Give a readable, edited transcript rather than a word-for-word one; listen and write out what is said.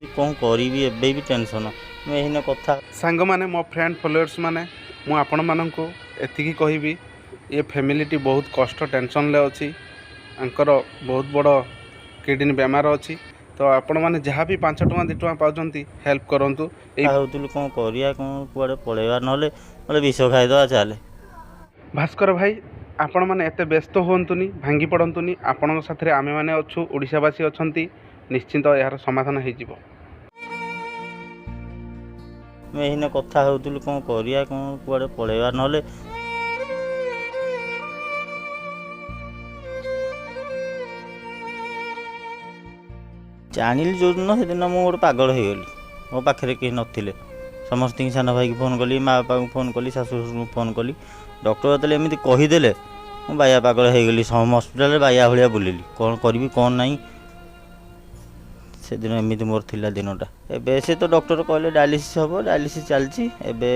କ'ଣ କରିବି, ଏବେ ବି ଟେନସନ୍। ମୁଁ ଏଇନେ କଥା ସାଙ୍ଗମାନେ, ମୋ ଫ୍ରେଣ୍ଡ ଫଲୋଅର୍ସ ମାନେ, ମୁଁ ଆପଣମାନଙ୍କୁ ଏତିକି କହିବି, ଏ ଫ୍ୟାମିଲିଟି ବହୁତ କଷ୍ଟ ଟେନସନ୍ରେ ଅଛି। ଆଙ୍କର ବହୁତ ବଡ଼ କିଡ଼ନୀ ବେମାର ଅଛି। ତ ଆପଣମାନେ ଯାହା ବି 5 ଟଙ୍କା 2 ଟଙ୍କା ପାଉଛନ୍ତି, ହେଲ୍ପ କରନ୍ତୁ। ଏଇ ହେଉଥିଲୁ କ'ଣ କରିବା, କ'ଣ କୁଆଡ଼େ ପଳେଇବା, ନହେଲେ ନହେଲେ ବିଷ ଖାଇଦେବା ଚାଲେ। ଭାସ୍କର ଭାଇ, ଆପଣମାନେ ଏତେ ବ୍ୟସ୍ତ ହୁଅନ୍ତୁନି, ଭାଙ୍ଗି ପଡ଼ନ୍ତୁନି। ଆପଣଙ୍କ ସାଥିରେ ଆମେମାନେ ଅଛୁ, ଓଡ଼ିଶାବାସୀ ଅଛନ୍ତି। ନିଶ୍ଚିନ୍ତ ଏହାର ସମାଧାନ ହେଇଯିବ। ମୁଁ ଏଇନେ କଥା ହେଉଥିଲୁ କ'ଣ କରିବା, କ'ଣ କୁଆଡ଼େ ପଳେଇବା, ନହେଲେ ଜାଣିଲି ଯେଉଁଦିନ, ସେଦିନ ମୁଁ ଗୋଟେ ପାଗଳ ହେଇଗଲି। ମୋ ପାଖରେ କେହି ନଥିଲେ। ସମସ୍ତଙ୍କୁ, ସାନ ଭାଇକି ଫୋନ୍ କଲି, ମା ବାପାଙ୍କୁ ଫୋନ୍ କଲି, ଶାଶୁ ଶ୍ୱଶୁରଙ୍କୁ ଫୋନ୍ କଲି। ଡକ୍ଟର ଯେତେବେଳେ ଏମିତି କହିଦେଲେ, ମୁଁ ବାୟା ପାଗଳ ହେଇଗଲି। ସମ ହସ୍ପିଟାଲରେ ବାୟା ଭଳିଆ ବୁଲିଲି, କ'ଣ କରିବି କ'ଣ ନାହିଁ। ସେଦିନ ଏମିତି ମୋର ଥିଲା ଦିନଟା। ଏବେ ସେ ତ ଡକ୍ଟର କହିଲେ ଡାୟାଲିସିସ୍ ହେବ, ଡାୟାଲିସିସ୍ ଚାଲିଛି ଏବେ।